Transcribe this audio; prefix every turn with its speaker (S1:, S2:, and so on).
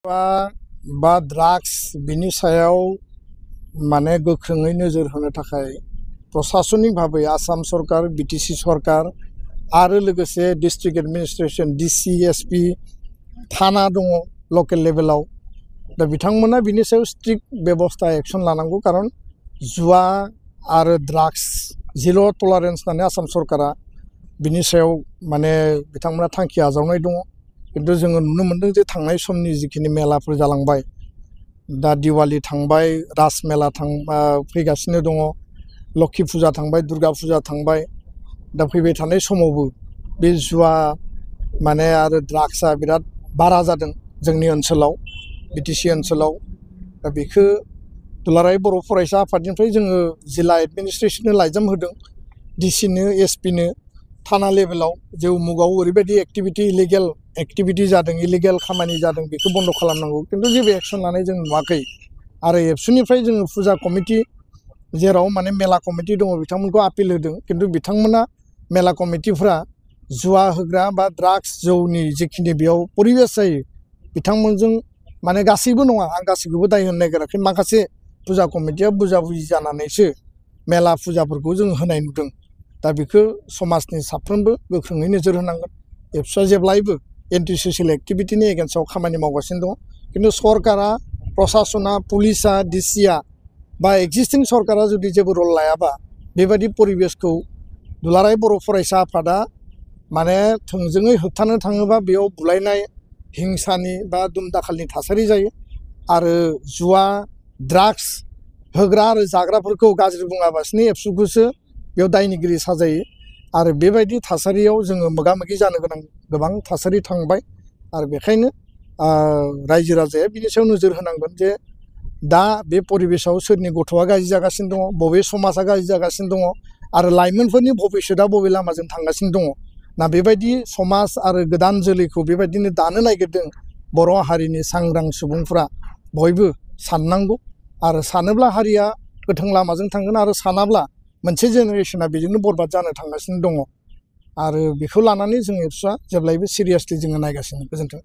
S1: बा ड्राग्स बिनि सायाव माने गोख्रोङै नोजोर होनो थाखाय प्रशासनिक भाबै आसाम सरकार बिटिसि सरकार आरो लोगोसे डिस्ट्रिक्ट एडमिनिस्ट्रेशन डिसि एसपि थाना दङ लकेल लेभेलाव दा बिथांमोना बिनि सायाव स्ट्रिक्ट बेबस्था एक्शन लानांगौ कारण जुवा आरो ड्राग्स जिर' टलारेन्स होननानै आसाम सरकारा बिनि सायाव माने बिथांमोना थांखि आजावनाय दङ किन्तु जोङो नुनो मोनदों जे थांनाय समनि जिखिनि मेलाफोर जालांबाय दा दिवाली थांबाय रास मेला फैगासिनो दङ लक्षी फुजा थांबाय दुर्गा फुजा थांबाय दा फैबाय थानाय समावबो बे जुवा माने आरो ड्राग्सआ बिराद बारा जादों जोंनि ओनसोलाव बिटिसि ओनसोलाव दा बेखौ दुलाराय बर' फरायसा आफादनिफ्राय जोङो जिल्ला एडमिनिस्ट्रेसननो लाइजाम होदों डिसिनो एसपिनो थाना लेभेलाव जे उमुगाव ओरैबायदि इलिगेल एक्टिभिटी जादों इलिगेल खामानि जादों बेखौ बन्द खालामनांगौ किन्तु जेबो एक्शन लानाय जों नुवाखै आरो एबसुनिफ्राय जोङो फुजा कमिटि जेराव माने मेला कमिटि दङ बिथांमोनखौ आपिल होदों किन्तु बिथांमोना मेला कमिटिफ्रा जुवा होग्रा बा ड्राग्स जौनि जिखिनि बेयाव परिबेस जायो बिथांमोनजों माने गासैबो नङा आं गासैखौबो दाय होनो नागिराखै माखासे फुजा कमिटिया बुजा बुजि जानानैसो मेला फुजाफोरखौ जों होनाय नुदों दा बेखौ समाजनि साफ्रोमबो गोख्रोङै नोजोर होनांगोन एबसुआ जेब्लायबो एन्टि ससियेल एक्टिभिटीनि एगेन्स्टआव खामानि मावगासिनो दङ किन्तु सरकारा प्रशासना पुलिसा डिसिआ बा एक्जिस्टिं सरकारा जुदि जेबो रल लायाबा बेबायदि परिबेसखौ दुलाराय बर' फरायसा आफादा माने थोंजोङै होबथानो थाङोबा बेयाव बुलायनाय हिंसानि बा दुम-दाखालनि थासारि जायो आरो जुवा ड्राग्स होग्रा आरो जाग्राफोरखौ गाज्रि बुङाबासिनो एबसुखौसो बेयाव दायनिगिरि साजायो आरो बेबायदि थासारियाव जोङो मोगा-मोगि जानो गोनां गोबां थासारि थांबाय आरो बेखायनो रायजो राजाया बिनि सायाव नोजोर होनांगोन जे दा बे परिबेसाव सोरनि गथ'आ गाज्रि जागासिनो दङ बबे समाजा गाज्रि जागासिनो दङ आरो लाइमोनफोरनि भबिष्यतआ बबे लामाजों थांगासिनो दङ ना बेबायदि समाज आरो गोदान जोलैखौ बेबायदिनो दानो नागिरदों बर' हारिनि सांग्रां सुबुंफ्रा बयबो साननांगौ आरो सानोब्ला हारिया गोथों लामाजों थांगोन आरो सानाब्ला मोनसे जेनेरेशना बेजोंनो बरबाद जानो थांगासिनो दङ आरो बेखौ लानानै जों एबसुआ जेब्लायबो सिरियासलि जोङो नायगासिनो गोजोन्थों।